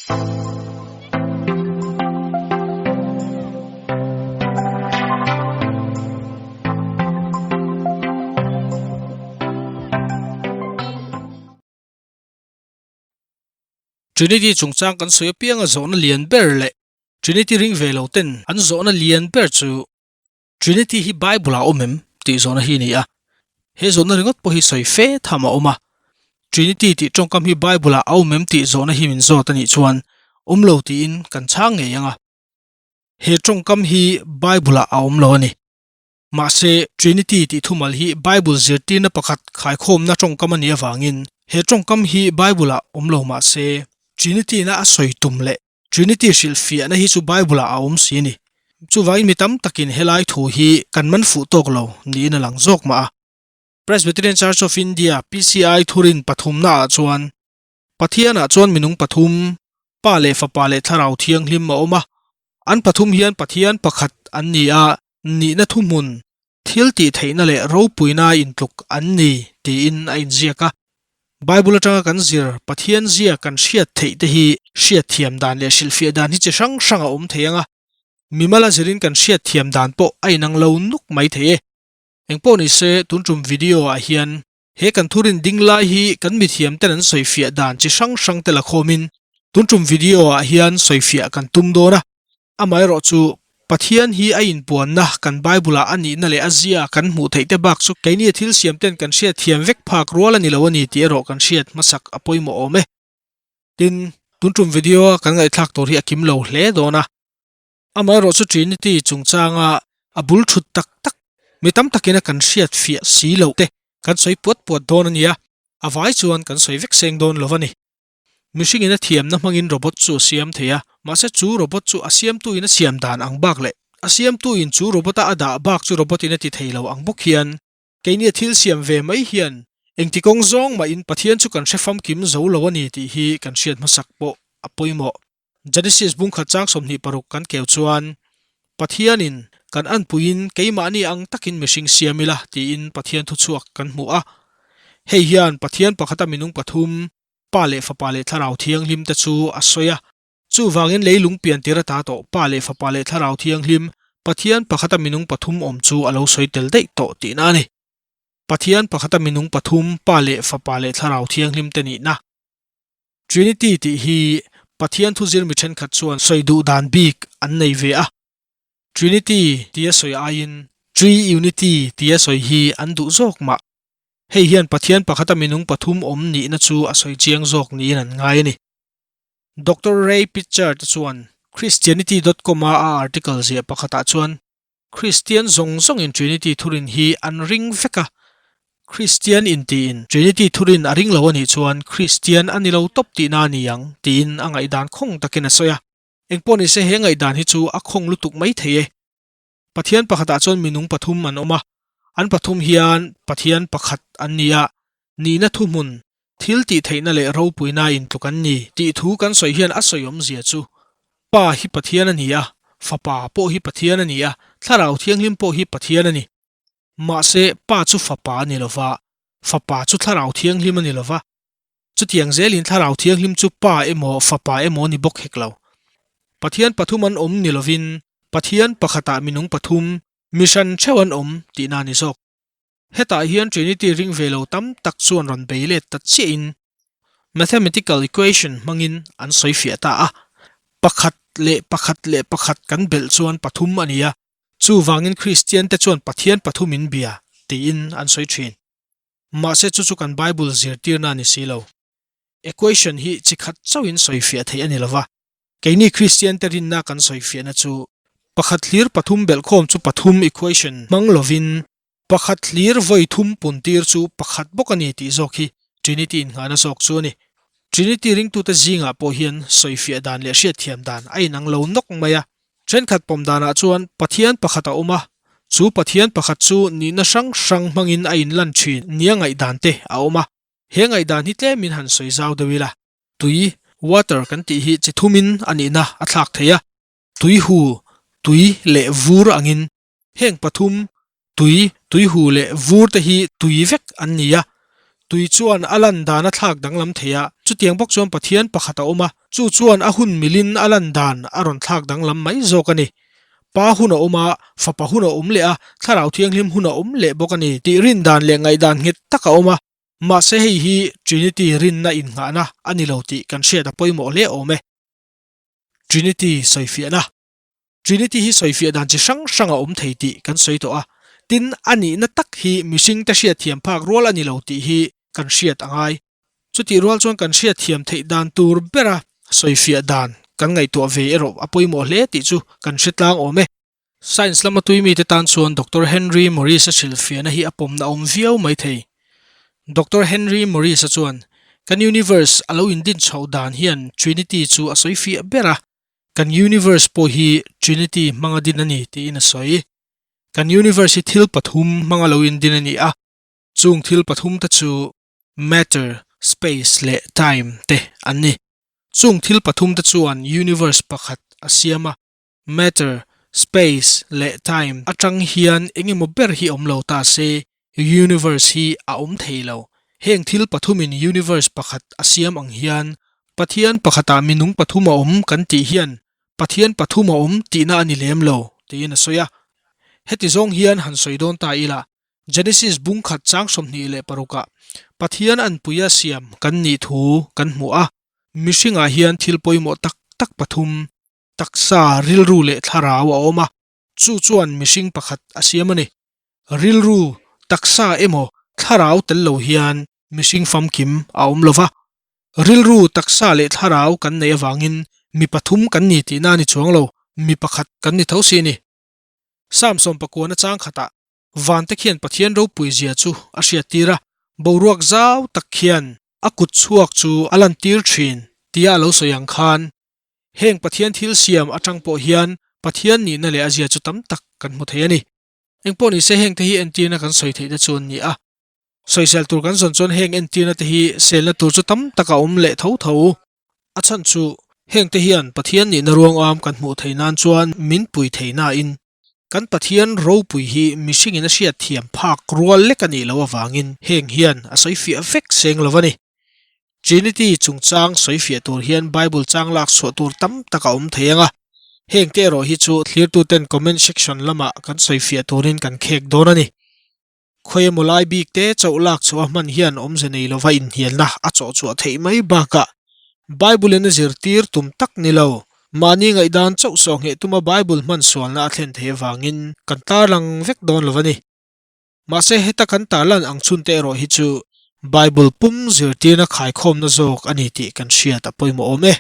Trinity chungchang kan sawi apianga zawhna lian ber leh Trinity ring ve lo ten an zawhna lian ber chu Trinity hi Bible ah awm em? tih zawhna hi a ni a. He zawhna ringawt pawh hi sawi fe tham a awm a. Trinity tih tawngkam hi Bible ah a awm em tih zawhna hi min zawt a nih chuan awm lo tiin kan chhang ngei ang a. He tawngkam hi Bible ah a awm lo a ni. Mahse, Trinity tih thumal hi Bible zirtirna pakhat khaikhawmna tawngkam a nih avangin he tawngkam hi Bible ah awm lo mah se, Trinity na a sawi tum leh Trinity hrilhfiahna hi chu Bible ah a awm si a ni. Chuvangin mi tam takin helai thu hi kan man fuh tawk lo niin a lang zawk mah a. Presbyterian Church of India, PCI, thurin pathumna ah chuan Pathianah chuan minung pathum, Pa leh Fapa leh Thlarau Thianghlim a awm a. An pathum hian Pathian pakhat an ni a, nihna thuhmun, thil tih theihna leh ropuina intluk an ni tiin a inziak a. Bible atanga kan zir Pathian zia kan hriat theih te hi hriatthiam dan leh hrilhfiah dan hi chi hrang hrang a awm thei ang a, mimal a zirin kan hriatthiam dan pawh a inang lo nuk mai thei e. Engpawh nise tun tum video ah hian He kan thurin ding lai hi kan mithiam ten an sawifiah dan chi hrang hrang te la khawmin tun tum video ah hian sawifiah kan tum dawn a. Amaherawh chu Pathian hi a inpuanna kan Bible ah a nihna leh a zia kan hmuh theih te bak chu keini a thil siam ten kan hriat thiam vek phak rual a ni lo a ni tih erawh kan hriat hmasak a pawimawh awm e. Tin, tun tum video a kan ngaihthlak tur hi a kim lo hle dawn a. Amaherawh chu Trinity chungchanga a bul thut tak tak mi tam takin a kan hriat fiah si loh te kan sawi puat puat dawn a nia, a vai chuan kan sawi vek seng dawn lo a ni. Mihringin a thiamna hmangin robot chu a siam thei a, mahse chu robot chu a siamtuin a siam dan ang bak leh a siamtuin chu robot-a a dah bak chu robot-in a ti thei lo ang bawk hian keini a thil siam ve mai hian engti kawng zawng mahin Pathian chu kan hre famkim zo lo a ni tih hi kan hriat hmasak pawh a pawimawh. Genesis bungkhat chang 26 kan keu chuan, Pathianin kan anpuiin keimahni ang takin mihring siam ila tiin Pathian thuchhuak kan hmu a. Hei hian Pathian pakhata minung pathum, Pa leh Fapa leh Thlarau Thianghlim te chu a sawi a. Chuvangin leilung pian tir ata tawh Pa leh Fapa leh Thlarau Thianghlim, Pathian pakhata minung pathum awm chu a lo sawi tel daih tawh tihna a ni. Pathian pakhata minung pathum, Pa leh Fapa leh Thlarau Thianghlim te nihna. Trinity tih hi Pathian thuzir mi thenkhat chuan sawi duh dan bik an nei ve a. Trinity tia sawi aiin Tri-unity tia sawi hi an duh zawk mah. Hei hian Pathian pakhata minung pathum awm nihna chu a sawi chiang zawk niin an ngai a ni. Doctor Ray Pitcher te chuan Christianity dot com a a article ziah pakhatah chuan Kristian zawng zawngin Trinity thurin hi an ring vek a, Kristian intiin Trinity thurin a ring lo a nih chuan Kristian a ni lo tawp tihna a ni ang tiin a ngaihdan khawng takin a sawi a. Engpawh nise he ngaihdan hi chu a khawng lutuk mai thei e. Pathian pakhatah chuan minung pathum an awm a, an pathum hian Pathian pakhat an ni a, nihna thuhmun, thil tih theihna leh ropuina intluk an ni tih thu kan sawi hian a sawi awmzia chu Pa hi Pathian a ni a, Fapa pawh hi Pathian a ni a, Thlarau Thianghlim pawh hi Pathian a ni. Mahse, Pa chu Fapa a ni lo va, Fapa chu Thlarau Thianghlim a ni lo va. Chutiang zelin Thlarau Thianghlim chu Pa emaw Fapa emaw a ni bawk hek lo. Pathian pathum an awm ni lovin Pathian pakhatah minung pathum, mi hran theuh an awm tihna a ni zawk. Hetah hian Trinity ring ve lo tam tak chuan rawn bei let ta chiahin mathematical equation hmangin an sawi fiah ta a. Pakhat leh pakhat leh pakhat kan belh chuan pathum a ni a, chuvangin Kristian te chuan Pathian pathum in bia tiin an sawi thin. Mahse chu chu kan Bible zirtirna a ni si lo. Equation hi chi khat chauhin sawi fiah theih a ni lova, keini Kristian te rinna kan sawi fiahna chu pakhat hlir pathum belhkhawm chu pathum equation hmang lovin Pakhat hlir vawi thum pun tir chu pakhat bawk a ni tih zawk hi Trinity innghahna zawk chu a ni. Trinity ringtute zingah pawh hian sawifiah dan leh hriatthiam dan a inang lo nawk mai a. Thenkhat pawm danah chuan Pathian pakhat a awm a, chu Pathian pakhat chu nihna hrang hrang hmangin a inlan thin nia ngaihdan te a awm a. He ngaihdan hi tlemin han sawi zau deuh ila. Tui, water, kan tih hi chi thumin a nihna a thlak thei a. Tui hu, tui leh vur angin Heng pathum, tui, tuihu leh vur te hi tui vek an ni a, tui chuan a lan dan a thlak danglam thei a. Chutiang bawk chuan Pathian pakhat a awm a, chu chuan a hun milin a lan dan a rawn thlak danglam mai zawk a ni. Pa hun a awm a, Fapa hun a awm leh a, Thlarau Thianghlim hun a awm leh bawk a ni tih rin dan leh ngaihdan nghet tak a awm a. Mahse hei hi Trinity rinna innghahna a ni lo tih kan hriat a pawimawh hle awm e. Trinity sawifiahna. Trinity hi sawifiah dan chi hrang hrang a awm thei tih kan sawi tawh a, tin a nihna tak hi mihringte hriatthiam phak rual a ni lo tih hi kan hriat a ngai. Chutih rual chuan kan hriatthiam theih dan tur bera sawifiah dan kan ngaihtuah ve erawh a pawimawh hle tih chu kan hre tlang awm e. Science lama tui mite tan chuan Doctor Henry Morris-a hrilhfiahna hi a pawmna awm viau mai thei. Doctor Henry Morris-a chuan, Kan universe a lo indin chhoh dan hian Trinity chu a sawi fiah ber a, kan universe pawh hi Trinity hmanga din a ni tiin a sawi. Kan universe hi thil pathum hmanga lo indin a ni a, chung thil pathumte chu matter, space leh time te an ni. Chung thil pathumte chuan universe pakhat a siam a, Matter, space leh time atang hian engemaw ber hi awm lo ta se, universe hi a awm thei lo. Heng thil pathumin universe pakhat a siam ang hian Pathian pakhatah minung pathum a awm kan tih hian Pathian pathum a awm tihna a ni lem lo, tiin a sawi a. Heti zawng hian han sawi dawn ta ila, Genesis bung khat chang 26 ah Pathian anpuia siam kan nih thu kan hmu a, mihringah hian thil pawimawh tak tak pathum Taksa, rilru leh thlarau a awm a, chu chuan mihring pakhat a siam a ni. Rilru, taksa emaw thlarau tel lo hian mihring famkim a awm lo va. Rilru, taksa leh thlarau kan neih avangin mi pathum kan ni tihna a ni chuang lo, mi pakhat kan ni tho si a ni. Psalm sawmpakuana chang khatah vante khian Pathian ropui zia chu a hriattir a, boruak zau tak khian a kut chhuak chu a lantir thin tia a lo sawi ang khan Heng Pathian thil siam atang pawh hian Pathian nihna leh a zia chu tam tak kan hmu thei a ni. Engpawh nise hengte hi entirna kan sawi theihna chu an ni a. Sawisel tur kan zawn chuan heng entirna te hi selna tur chu tam tak a awm leh tho tho. A chhan chu hengte hian Pathian nihna ruangam kan hmuh theih nan chuan min pui thei nain kan Pathian ropui hi mihringin a hriat thiam phak rual lek a nih loh avangin heng hian a sawifiah vek seng lo a ni. Trinity chungchang sawifiah tur hian Bible chang lak chhuah tur tam tak a awm thei ang a, heng te erawh hi chu thlirtuten comment section lamah kan sawifiah turin kan khek dawn a ni. Khawi emaw lai bik te chauh lak chhuah a hman hian awmze nei lova inhnialna a chawh chhuah theih mai bakah Bible in a zirtir tum tak ni lo, mahni ngaihdan chauh sawhngheh tuma Bible hman sualna a thlen theih avangin kan tarlang vek dawn lo a ni. Mahse heta kan tarlan ang chhunte erawh hi chu Bible pum zirtirna khaikhawmna zawk a ni tih kan hriat a pawimawh awm e.